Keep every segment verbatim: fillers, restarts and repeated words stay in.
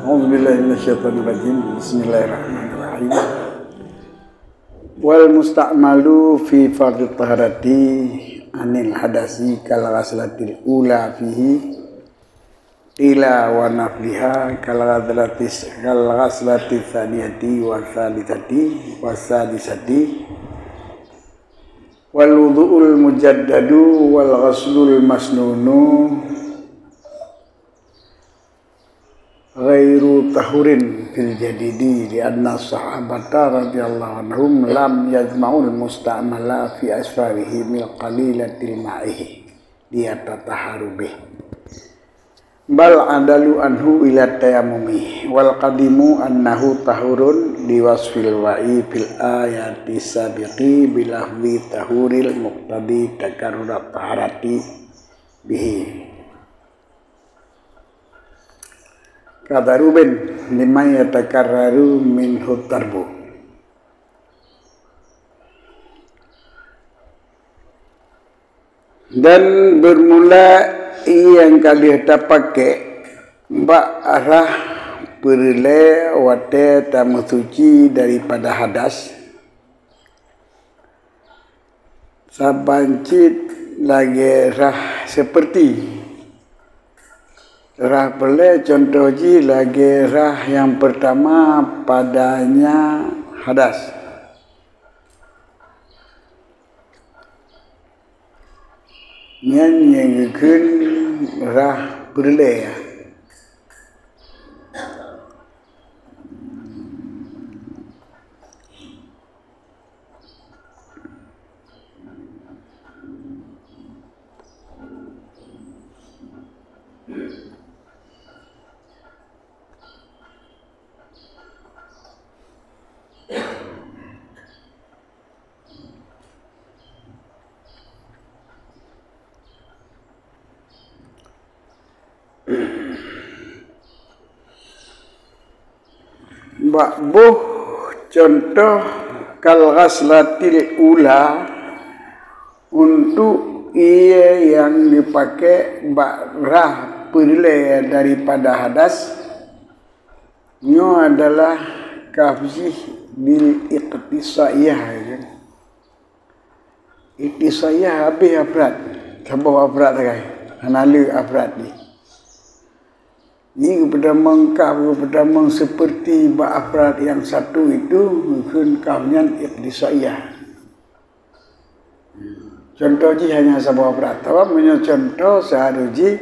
A'udzubillahi minasyaitonirrajim. Bismillahirrahmanirrahim. Wal musta'malu fi fardhit taharati anil hadasi kal ghaslatil ula fihi, qila wa nahwiha, kal ghaslatis, kal ghaslatis tsaniyati wa tsalitsati wa sadisati, wal wudhu'ul mujaddadu wal ghaslul masnunu ghairu tahurin fil jadidi, li anna sahabata radhiyallahu anhum lam yajma'ul musta'mala fi asfarihimil qalilatil ma'ihi liyatatahharu bih, bal adalu anhu ila tayammumi, wal qadimu annahu tahurun li wasfil wa'i fil ayati sabiqi bilafzi tahuril muqtadi takarrurat taharati bihi. Kadarubin liman yatakarraru minhu darbu. Dan bermula nyang ka lheueh tapakék bak rhah peureulée watée tameusuci daripada hadas, saban cit lagée rhah seperti. Rhah peureulée contoh jih lagée rhah nyang peurtama padanya hadas. Nyan nyang geukheun rhah peureulée. Bak boh contoh kal ghaslatil ula, untuk ié nyang dipakék bak rhah peureulée daripada hadas, nyoe adalah kaf jih bil iqtisaiyah, ya kan? Iqtisaiyah habéh afrad, saboh afrad sagai, hana le afrad jih. Nyan geupeutamong kaf, geupeutamong seperti bak afrad nyang satu itu, geukheun kaf nyan iqtisaiyah. Contoh jih hanya saboh afrad. Tapi meunyoe contoh seuharus jih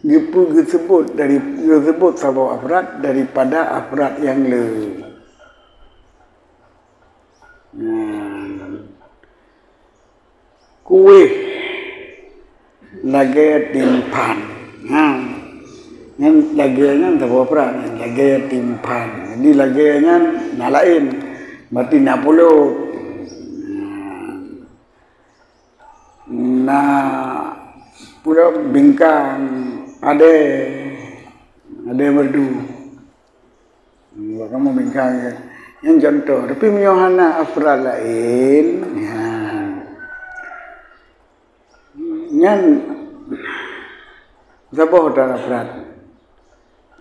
geupeu-, geuseubut dari, geuseubut saboh afrad daripada afrad nyang le. Nah. Kueh lagée timphan. Ha. Nyan lagée nyan saboh prak nyan, lagée timphan. Jadi lagée nyan na laén, berarti na pulop. Na pulop bingkang, adée, adée merdu. Hmm, bak kamoe bingkang ke. Nyan contoh. Tapi meunyoe hana afrad laén, ha. Nyan saboh that afrad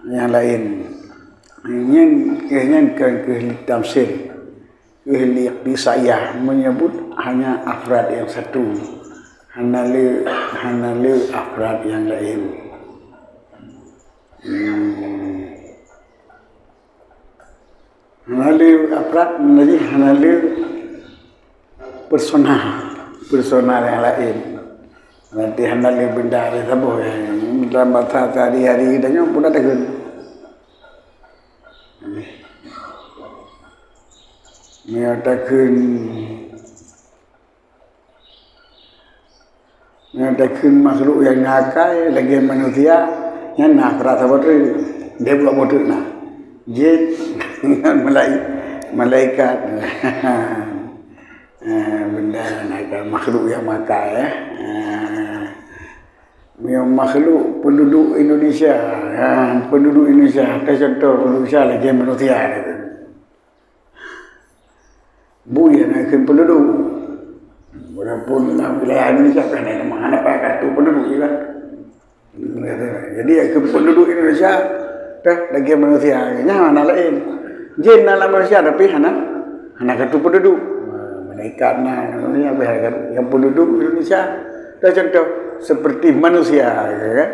nyang laén. Nyan keuh, nyan kon keuh li tamsil. Keuh li iqtisaiyah meunyeubut hanya afrad nyang satu. Hana le, hana le afrad nyang laén. Hmm. Hana le afrad, jadi hana le personal, personal nyang laén. Berarti hana le benda laén saboh, ya. Dalam basa sehari-hari geutanyoe pun ada takheun. Meunyoe takheun Nyang takheun makhluk nyang na akai lagée manusia, nyan na afrad saboh treuk, dua ploh boh treuk na. Jin ngon malai-, malaikat. Ah, benda nyang na akai, makhluk nyang makai, eh. Ah. Nyang makhluk penduduk Indonesia, ah, penduduk Indonesia, contoh penduduk Indonesia lagée manusia. Bui nyang kheun penduduk. Walaupun lam wilayah Indonesia kan ada mana pakai kartu penduduk juga. Jadi nyang kheun penduduk Indonesia Teuh, lagèe manusia, nyan hana laén. Jin na lam manusia, tapi hana, hana ka teupeuduek. Malaikat na, manusia, tapi hana ka, nyang peuduek Indonesia. Teuh contoh, seperti manusia, ya kan?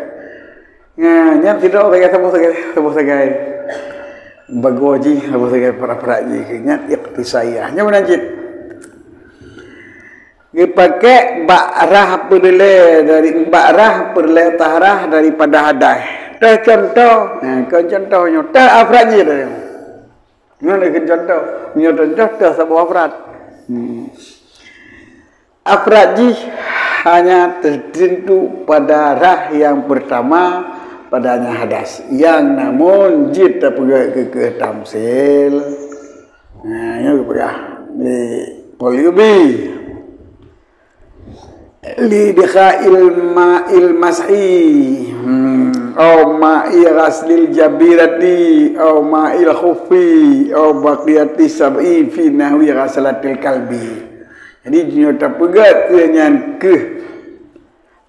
Nah, nyan sidroe sagai, saboh sagai, saboh sagai. Bagoe jih, saboh sagai, parak-parak jih. Nyan ikhtisaiyah. Nyan meunan cit. Geupaké bak rah peureulèe dari, bak rah peureulèe taharah daripada hadas. Teuh contoh, nah, kon contoh nyoe, teuh afrad jih tadi. Nyoe lagèe contoh, nyoe contoh teuh saboh afrad. Hmm. Afrad jih hanya tertentu pada rah yang pertama padanya hadas. Yang namun jeuet tapeugah keu, keu tamsil. Nah, nyoe geupeugah di Qalyubi. Li idkha'il ma'il mashi, hmm, au ma'i ghaslil jabirati, au ma'il khuffi, au baqiyati sab'i fi nahwi ghaslatil kalbi. Jadi, nyoe tapeugah keu nyan keuh.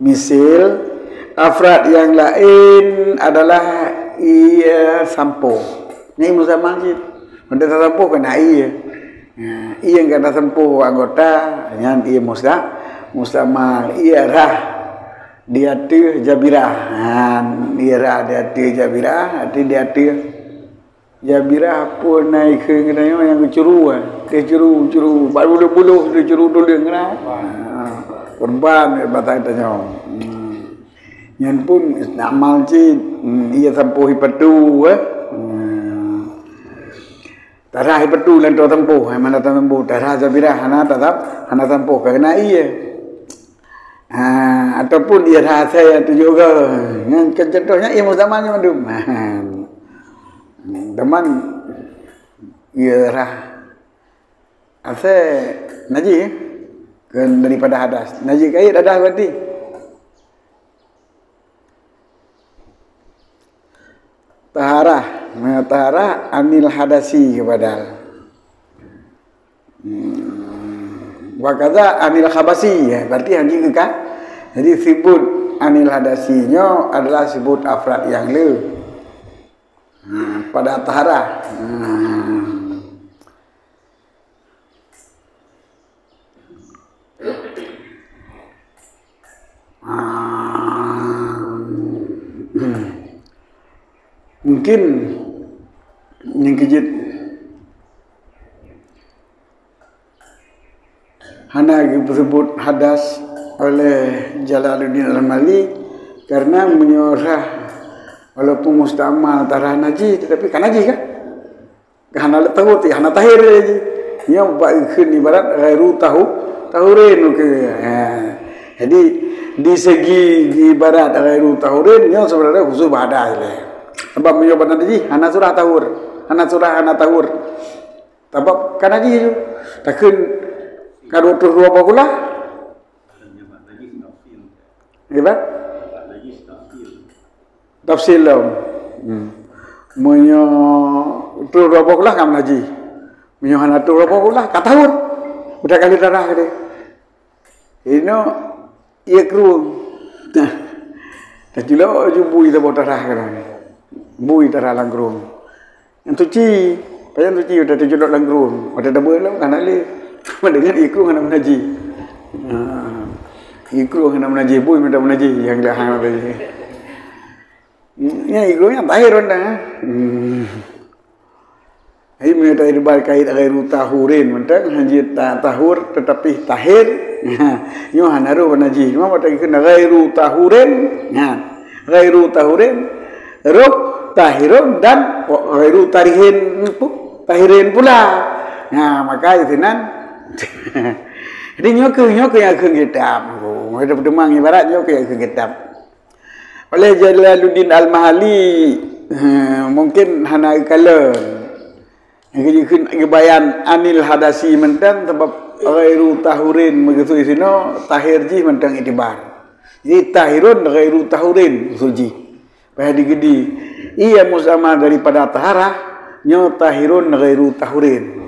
Misil, afrad nyang laén adalah ié sampoe. Nyan musammal cit. Meunan tasampoe keunan ié. Ha, ié nyang ka tasampoe anggota, nyan ié musta-, musammal. Ié rah di ateueh jabirah. Ha, ié rah di ateueh jabirah, arti di ateueh Jabirah pun na ikheun geutanyoe nyang geucuru, ah. Geucuru, curu, bak buloh-buloh geucuru tuleueng na. Ah, korban bata geutanyoe. Hmm. Nyan pun istimal cit, hmm, ié sampoe ipatu, eh. Hmm. Tarah ipatu lantô sampoe, eh, mana tasampoe, tarah jabirah hana tasam-, hana sampoe, ka keunan ié. Ha, ataupun ié rah asai nyang tujoh goe. Nyan kan contoh nyan ié musammal nyan mandum. Ha. Teuma ié rah asai najih, eh? Kan daripada hadas. Najih kait hadas berarti. Taharah. Nah, taharah anil hadasi kepada. Hmm. Wa kadza anil khabasi, ya, berarti hana jikeuka. Jadi, sifeut anil hadasi nyoe adalah sifeut afrad nyang le. Hmm, pada taharah. Hmm. Ah, mungkin nyang keujeuet hana geupeuseubut hadas oleh Jalaluddin Al-Mahalli, karena meunyoe rah, walaupun mustamal tarah najih, tetapi kan najih kan? Hana lé tahur, hana tahir lé jih. Nyoe bak ikheun ibarat ghairu tahu-, tahurin, oke. Ha. Jadi, di segi ibarat ghairu tahurin, nyoe sebenarnya khusus bak hadas lé. Sebab meunyoe bak najih, hana surah tahur. Hana surah, hana tahur. Sabab kan najih tu. Takheun ka dua puluh dua boh kulah. Iya, Pak? Tafsil lom. Hmm. Meunyoe troh dua boh kulah ka meunajih. Meunyoe hana troh dua boh kulah, ka tahur. Udah kali darah tadi. Inoe ié krueng. Nah, taculok ju bui saboh darah kan. Bui darah lam krueng. Nyang suci, pajan suci, watèe teuculok lam krueng, watèe tabeuet lom, hana lé. Sama dengan ié krueng hana meunajih. Ha. Ié krueng hana meunajih, bui mantong meunajih, nyang dah hana meunajih. Nyan ié krueng nyan tahir mantong, eh. Hmm. Jadi, meunyoe ta-, ibarat kait ghairu tahurin mantong, hana jeuet ta-, tahur, tetapi tahir. Ha. Nyoe hana roh meunajih. Cuma watèe kheun ghairu tahurin, nyan. Ghairu tahurin, roh tahirun dan ghairu tarihin pu-, tahirin pula. Nah, maka di sinan. Jadi nyoe keuh, nyoe keuh nyang kheun kitab. Oh, ada peudeuman ibarat nyoe keuh nyang kheun kitab. Oleh Jalaluddin Al-Mahalli, eh, mungkin hana geukalon. Nyang geukheun geubayan anil hadasi mantong sabab ghairu tahurin meugeusui sinoe tahir jih mantong iktibar. Jadi tahirun ghairu tahurin geusui jih. Payah digeudi. Ié musammal daripada taharah nyoe tahirun ghairu tahurin.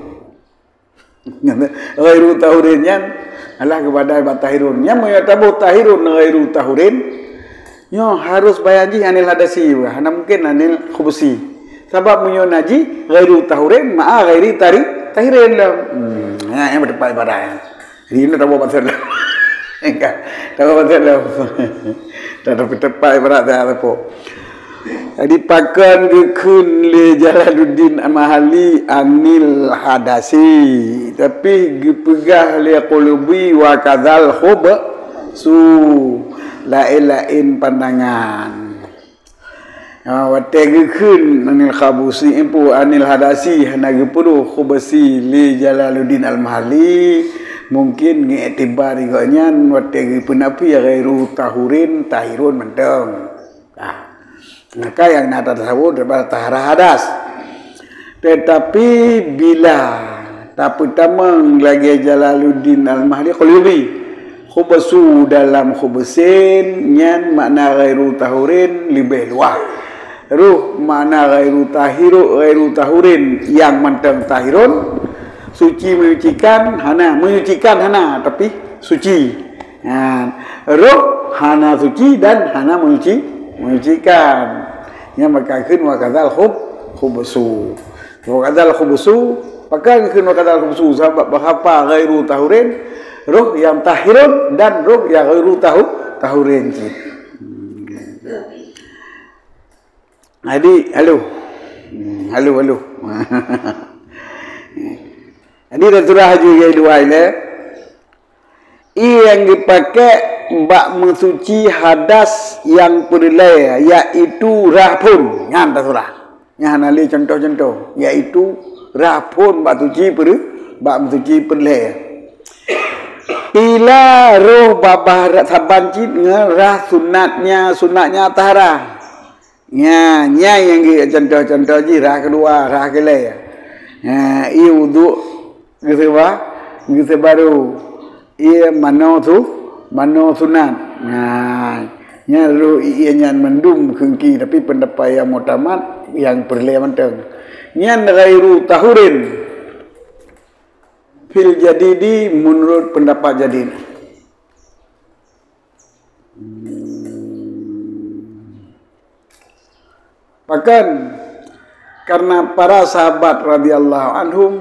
Ghairu tahurin nyan adalah kepada bak tahirun. Nyan meunyoe taboh tahirun ghairu tahurin, Nyoe harus bayan jih anil hadasi, hana mungkin anil khubsi. Sabab meunyoe najih ghairu tahurin ma'a ghairi tari-, tahirin lom. Hmm, nyan nyang beuteumpat ibarat nyan. Jadi, nyoe taboh bansa lom. Taboh bansa lom. Tak ada beuteumpat ibarat dah apa. Jadi, pakon geukheun lé Jalaluddin Al-Mahalli anil hadasi, tapi geupeugah lé Qulubi wa kadzal khubsu, laén-laén pandangan. Ha, watée geukheun anil khabusi, empu anil hadasi, hana geupeureuh khubsi lé Jalaluddin Al-Mahalli, mungkin ngon iktibar gobnyan watée geupeunafi ghairu tahurin, tahirun mantong. Ah. Maka nyang na tasawuf daripada tahara hadas. Tetapi bila tapeutamong lagée Jalaluddin Al-Mahalli Qulubi, khubsu dalam khubsin, nyan makna ghairu tahurin leubeh luwah. Roh makna ghairu tahiru-, ghairu tahurin nyang mantong tahirun, suci menyucikan, hana menyucikan hana, tapi suci. Ha, roh hana suci dan hana menyuci, menyucikan. Nyan maka kheun wa kadzal khub-, khubsu. Wa kadzal khubsu, pakon kheun wa kadzal khubsu, sabab bahapa ghairu tahurin, roh nyang tahirun dan roh nyang ghairu tahu-, tahurin cit. Jadi, halo. Hmm, halo, halo. Jadi, dah surah laju lagi dua ile. Ie nyang geupakék bak meusuci hadas nyang peureulée, yaitu rah phon. Nyan tasurah. Nyan hana lé contoh-contoh, yaitu rah phon bak suci peureu-, bak meusuci peureulée. Pila roh babah ra-, saban cit ngon rah sunatnya, sunatnya taharah. Nya, nya nyang geu-, contoh-contoh jih rah keudua, rah keulhée. Nya, ie uduk geuseuba, geuseubaru. Ie manoe su-, manoe sunat. Nya, nya roh ie nyan mandum keungki, tapi peundapat nyang muktamad nyang peureulée mantong. Nyan ghairu tahurin. Fil jadidi, meunurot peundapat jadid. Pakon? Karena para sahabat radhiyallahu anhum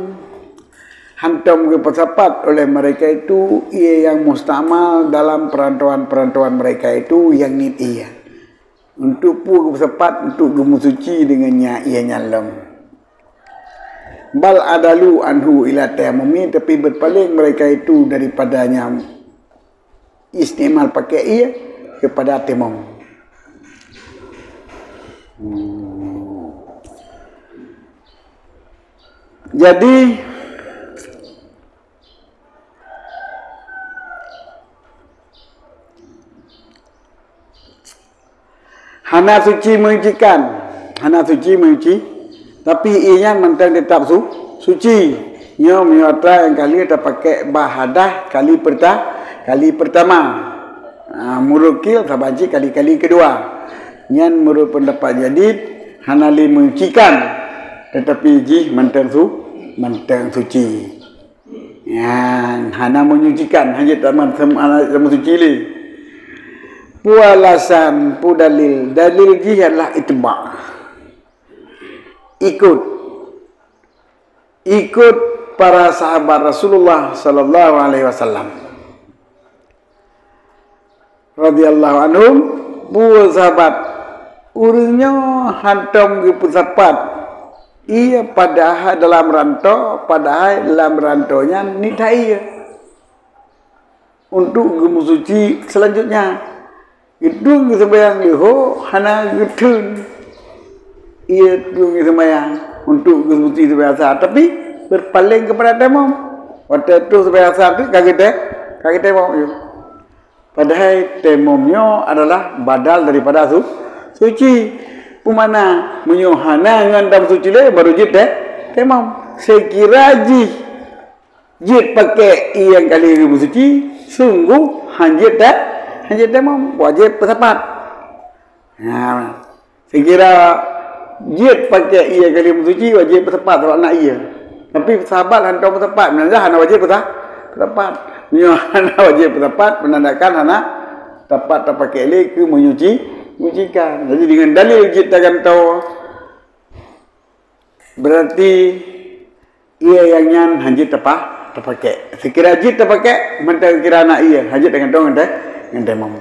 hantom geupeusapat oleh mereka itu ie nyang mustamal dalam perantauan-perantauan mereka itu nyang niet ie. Untuk peue geupeusapat? Untuk geumeusuci deungon nya ie nyan lom. Bal adalu anhu ila tayamumi, tapi berpaling mereka itu daripadanya istimal pakai ie kepada tayamum. Hmm. Jadi, hana suci menyucikan, hana suci menyuci, tapi ie nyan mantong tetap su-, suci. Nyoe meunyoe atra nyang kali tapakék bak hadas kali perta-, kali pertama. Ha, meurukil saban cit kali-kali keudua. Nyan meunurot peundapat jadid hana lé menyucikan, tetapi jih mantong su-, mantong suci. Nyan, hana menyucikan, hana jeuet taman sem-, hana jeuet taman suci lé. Peue alasan, peue dalil? Dalil jih adalah ittiba'. Ikut. Ikut para sahabat Rasulullah sallallahu alaihi wasallam. Radhiyallahu anhum, peue sahabat, ureuëng nyoe hantom geupeusapat ie padahai dalam rantô, padahai dalam rantô nyan niet that ie untuk geumeusuci seulanjutnya. Geudong geuseumbahyang leuho hana geutheun ie, geudong geuseumbahyang untuk geumeusuci seumbahyang asar, tapi beurpaléng keupada tayamum. Watée troh seumbahyang asar tu ka geutée-, ka geutayamum ie. Padahai tayamum nyoe adalah badal daripada su-, suci. Peue makna? Meunyoe hana ngon dam suci lé, baru jeuet tée-, tayamum. Seukira jih jeuet pakék ie nyang ka lheueh geumeusuci, sunggoh hanjeuet ta-, hanjeuet tayamum, wajéb peusapat. Nah, seukira jeuet pakék ie nyang ka lheueh meusuci, wajéb peusapat sabab na ie. Tapi sahabat hantom peusapat, meunan hana wajéb peusa-, peusapat. Meunyoe hana wajéb peusapat, meunandakan hana sapat tapakék lé keu menyuci, Menyucikan. Jadi dengan dalil jeuet tagantoe, berarti ie nyang nyan hana jeuet tapa-, tapakék. Sekira jeuet tapakék, mantong kira na ie, hana jeuet tagantoe ngon tayamum.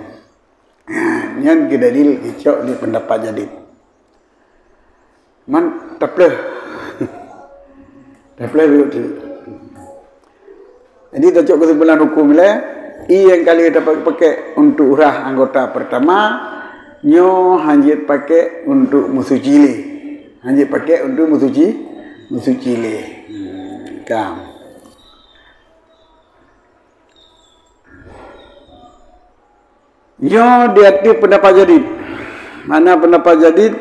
Ha, nyan keuh dalil geucok di pendapat jadid. Man tapleuh. Tapleuh biôk tu. Jadi tacok keusimpulan huköm ilée, ie nyang ka lheueh tapakék untuk urah anggota pertama, nyoe hana jeuet pakék untuk meusuci lé. Hana jeuet pakék untuk meusuci, meusuci lé. Hmm, ka. Nyoe di ateueh pendapat jadid. Mana pendapat jadid?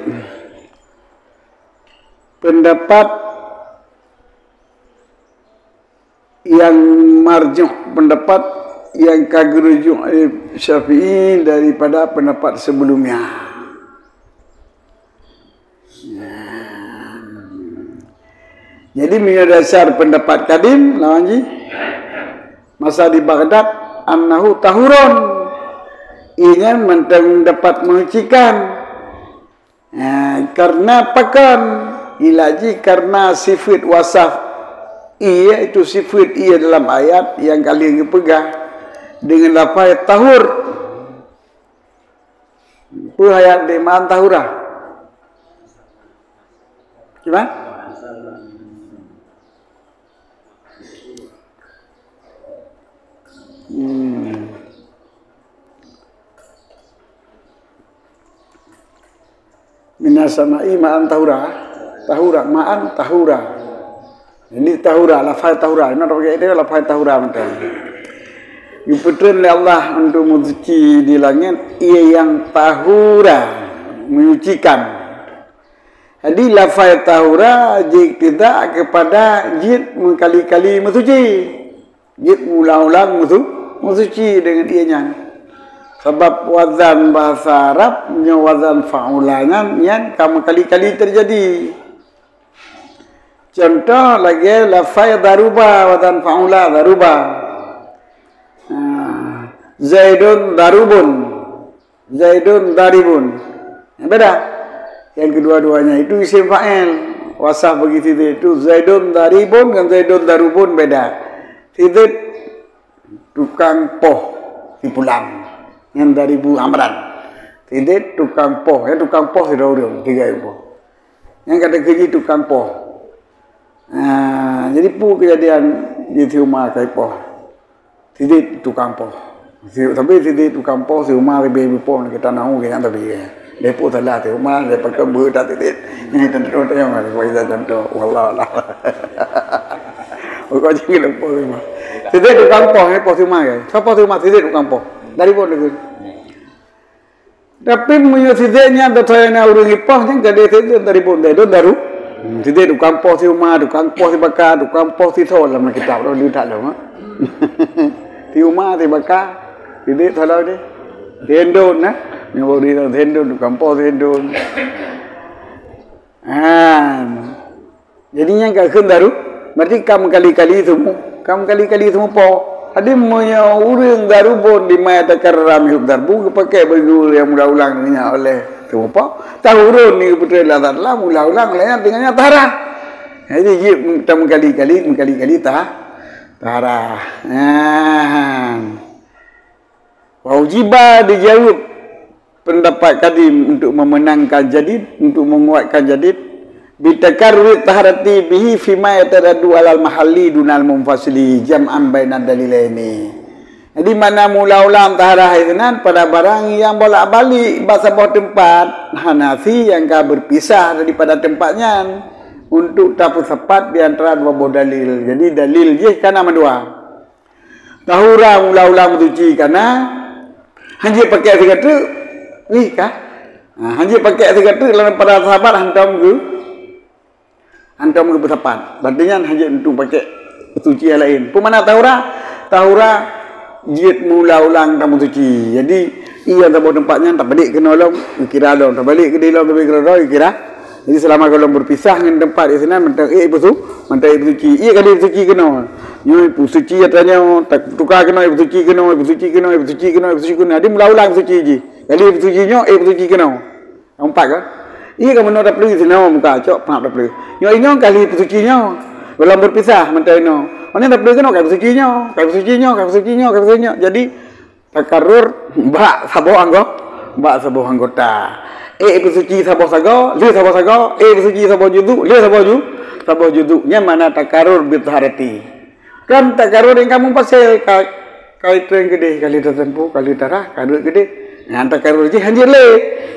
Pendapat yang marjuh, pendapat yang ka geurujuk oleh Syafi'i daripada pendapat sebelumnya. Jadi meunyoe dasar pendapat kadim lawan jih, masa di Baghdad, annahu tahurun, ianya mantong dapat menyucikan. Ha, karena pakon, ilah jih karena sifat wasaf ie, yaitu sifat ie dalam ayat nyang ka lheueh geupeugah dengan lafai tahur. Peue ayat di ma'an tahura? Gimana? Hmm. Minas sama'i ma'an tahura. Tahura, ma'an tahura. Jadi tahura, lafai tahura. Inoe tapakék itu lafai tahura mantong. Geupeutreun lé Allah untuk meusuci di langét, ie nyang tahura, menyucikan. Jadi lafai tahura jiiktiza kepada jeuet meukali-kali meusuci. Jeuet meulang-ulang meusu-, meusuci deungon ie nyan. Sabab wazan bahasa Arab nyoe wazan fa'ula nyan, nyan ka meukali-kali teujadi. Contoh lagée lafai daruba, wazan fa'ula daruba. Ha, Zaidun darubun. Zaidun daribun. Beda. Yang kedua-duanya itu isim fa'il. Wasaf bagi si Zaid itu Zaidun daribun ngon Zaidun darubun beda. Si Zaid tukang poh si Pulan. Ngon daribu Amran. Si Zaid tukang poh. Yang tukang poh sidroe ureuëng, tiga poh. Nyang kata keji tukang poh. Ha, jadi peue keujadian di si Umar kai poh. Si Zaid tukang poh. Si, tapi si Zaid tukang poh, si Umar leubeh beupoh ngon kita nahu keu nyan tapi. Dia poh salah si Umar, dia pakai beu tak si Zaid. Ini tentu tayong ada bagi contoh. Wallah lah. Bukan jadi poh si Umar. Si Zaid tukang poh, ni poh si Umar kan. Siapa si Umar? Si Zaid tukang poh. Dari pun dia. Tapi meunyoe si Zaid nyan teutoyang na ureuëng ipoh nyan ka dia si Zaid dari pun dia don daru. Hmm, si Zaid tukang poh si Umar, tukang poh si Baka, tukang poh si Thon lam kitab tu dia tak lom. Si Umar si Baka, si Zaid salah dia. Tendon nah. Ni baru dia tendon tukang poh tendon. Ah. Jadi nyan ka kheun daru, berarti ka meukali-kali seumu, ka meukali-kali seumu poh. Jadi meunyoe ureuëng darubun di ma yatakarrar minhu darbu geupakai bagi ureuëng nyang meulang-ulang deungon nyan oleh seumu poh, tahurun ni geupeutreun lam zat lam ulang-ulang oleh nyan deungon nyan tahara. Jadi jeuet ta meukali-kali, meukali-kali ta-, tahara. Nah. Wa ujiba dijaweueb pendapat kadim untuk memenangkan jadid, untuk menguatkan jadid, bitakarruri taharati bihi fima yataraddu alal mahalli dunal munfasili jam'an bainad dalilaini. Jadi mana meulang-ulang tahara hai sinan pada barang nyang bolak-balik bak saboh teumpat, hana si nyang ka berpisah daripada teumpat nyan untuk tapeusapat di antara dua boh dalil. Jadi dalil jih kana mandua. Tahura meulang-ulang meusuci kana, hanjeuet pakai sigoe treuk, wih ka. Ha, hanjeuet pakai sigoe treuk lam pada sahabat hantom geu, hantom geupeusapat. Berarti nyan hanjeuet untuk pakai suci nyang laén. Peue makna tahura? Tahura jeuet meulang-ulang tameusuci. Jadi, ie saboh teumpat nyan tabalek keunoe lom, kira lom, tabalek keudeh lom, tabalek keudeh lom, kira. Jadi selama gohlom berpisah ngon teumpat di sinan, mantong ék peusu-, mantong ék peusuci. Ie ka dipeusuci keunoe. Nyoe peusuci atra nyoe, ta-, tuka keunoe, peusuci keunoe, peusuci keunoe, peusuci keunoe, peusuci keunoe. Jadi meulang-ulang suci jih. Kali peusuci nyoe, eh, peusuci keunoe. Empat kan? Iya kan meunoe tapleue sinoe muka cok peunak tapleue. Nyoe inong kali peusuci nyoe. Dalam berpisah mantong inoe. Mana tapleue keunoe kali peusuci nyoe, kali peusuci nyoe, kali peusuci nyoe, kali peusuci nyoe. Jadi takarur bak saboh anggo, bak saboh anggota. Eh peusuci saboh sagoe, le saboh sagoe, eh peusuci saboh juzuk, le saboh ju, saboh juzuk. Nyan mana takarur bitharati. Kan takarur nyang ka mupasai ka, ka itreng keudeh, ka lheueh tateumpo, ka lheueh tarah, ka duek keudeh. Nyan takarur jih hanjeuet lé.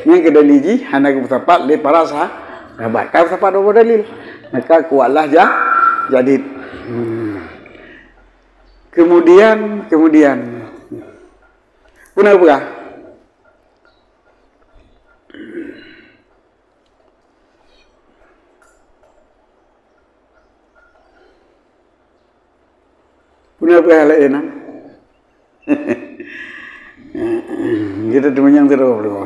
Nyan keu dalil jih hana geupeusapat lé para sah-, sahabat. Ka sapat dua boh dalil. Maka kuatlah ja-, jadid. Hmm. Kemudian, kemudian. Peue na peugah? Peue na peugah laén na? Kita teumanyong sidroe.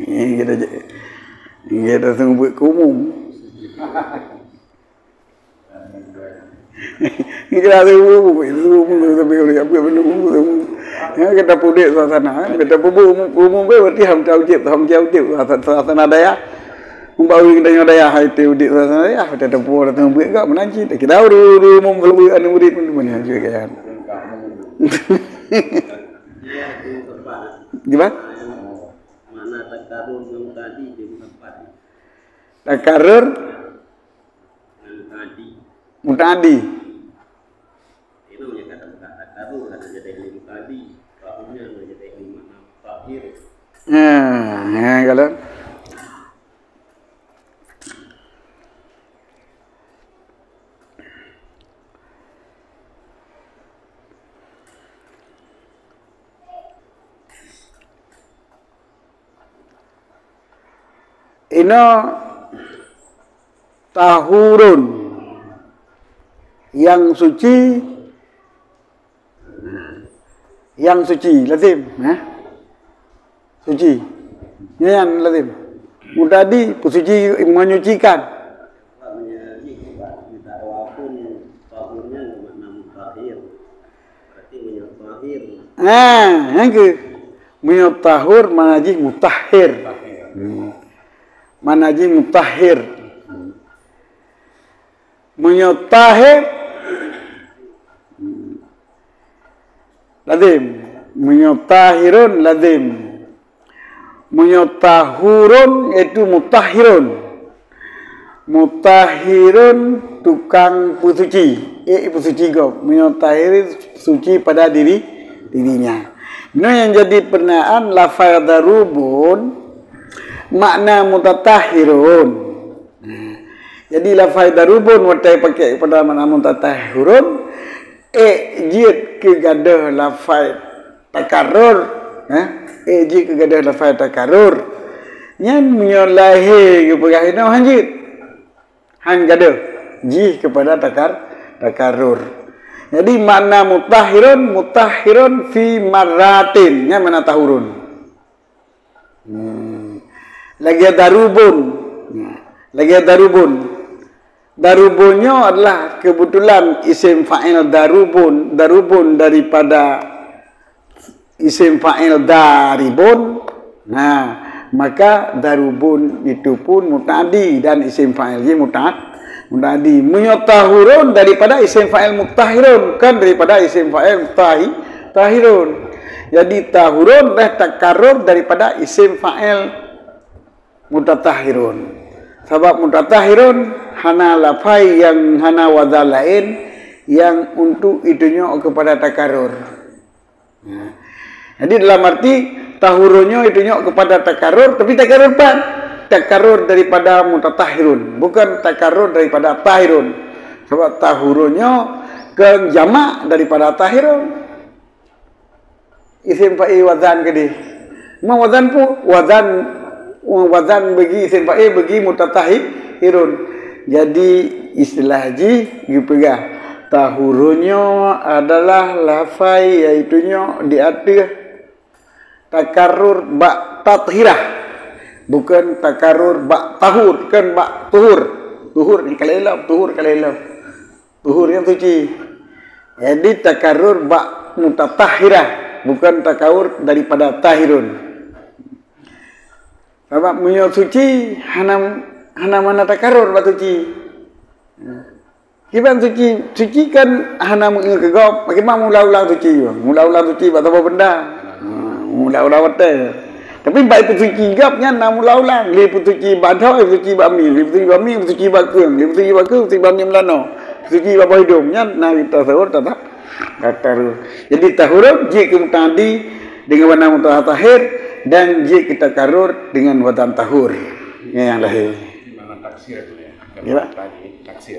Kita, kita seumeubeuet keu umum. Ngira tu, tu, tu, tu, tu, tu, tu, tu, tu. Ya, kita pudek suasana, kita pubuk umum, umum ke, berarti ham jauh jep, ham jauh jep, suasana daya. Umpama kita nyoe daya, hai tu, di suasana daya, kita tepuk, kita tepuk, enggak menanci. Kita uru, uru, umum, kalau anu murid pun mana juga kan. Gimana? Mana takarur yang tadi di tempat. Takarur Muta'addi. Muta'addi. Ini namanya kata muta'addi, kata jadi ilmu tadi. Tahunnya menjadi ilmu makna mutakhir. Ya, ya, kalau. Inoe tahurun, nyang suci, nyang suci, lazim, eh? Suci. Nyan lazim. Muta'addi, peusuci, menyucikan. Ah, nyang keu. Meunyoe tahur, makna jih mutahhir. Hmm. Makna jih mutahhir. Meunyoe tahir, lazim. Meunyoe tahirun, lazim. Meunyoe tahurun, yaitu mutahhirun. Mutahhirun, tukang peusuci. Eh, peusuci gob. Meunyoe tahir, suci pada diri, dirinya. Nah, yang jadi pertanyaan, lafaz darubun, makna mutatahhirun. Nah, jadi lafaz darubun watèe pakai kepada makna mutatahhirun, eh, jeuet keu gadoh lafaz takarur, eh, eh, jeuet keu gadoh lafaz takarur. Nyan meunyoe lahé geupeugah inoe hanjeuet. Han gadoh jih kepada takar-, takarur. Jadi makna mutahhirun, mutahhirun fi marratin. Nyan makna tahurun. Hmm. Lagèe darubun. Lagèe darubun. Darubun nyoe adalah kebetulan isim fa'il darubun, darubun daripada isim fa'il daribun. Nah, maka darubun itu pun muta'addi dan isim fa'il jih muta'ad-, muta'addi. Meunyoe tahurun daripada isim fa'il mutahhirun, bukan daripada isim fa'il mutahi-, tahirun. Jadi tahurun dah takarur daripada isim fa'il mutatahhirun. Sabab mutatahhirun hana lafai nyang hana wazan laén nyang untuk itunyok kepada takarur. Nah, jadi dalam arti tahurun nyoe itunyok kepada takarur, tapi takarur pat? Takarur daripada mutatahhirun, bukan takarur daripada tahirun. Sabab tahurun nyoe kan jamak daripada tahirun. Isim fa'il wazan keudeh. Ma wazan pu-, wazan, wazan bagi isim fa'il bagi mutatahhirun. Jadi istilah jih geupeugah tahurun nyoe adalah lafai yaitu nyoe di ateueh takarur bak tathirah. Bukan takarur bak tahur, kan bak tuhur. Tuhur ni kalau ilom, tuhur kalau ilom. Tuhur nyang suci. Jadi takarur bak mutatahhirah. Bukan takarur daripada tahirun. Sabab meunyoe suci, hana, hana makna takarur bak suci. Kiban suci, suci kan hana meu keu gob, bagaimana meulang-ulang suci? Meulang-ulang suci bak saboh benda. Ha, meulang-ulang watée. Tapi bak peusuci gob nyan na meulang-ulang. Lé peusuci bak droe, peusuci bak mi, lé peusuci bak mi, peusuci bak keueng, lé peusuci bak keueng, peusuci bak niem lano, peusuci bak boh idong. Nyan na kita sahur, tata. Takarur. Jadi tahurun jeuet keu muta'addi dengan wazan mutahir dan jeuet keu takarur dengan wazan tahur. Nyan nyang lahé. Di mana taksir tu ya? Ya, Pak. Tadi taksir.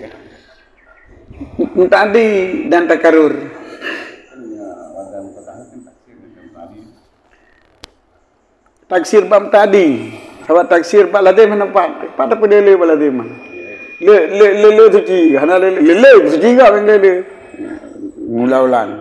Muta'addi dan takarur. Ya, wazan mutahir kan taksir dengan tadi. Taksir bab tadi. Sabab taksir bab lazim hana pat. Pat apa dia le bab lazim? Le, le, le, le suci. Hana le, le, le, le suci enggak yang le, le. Mula ulang.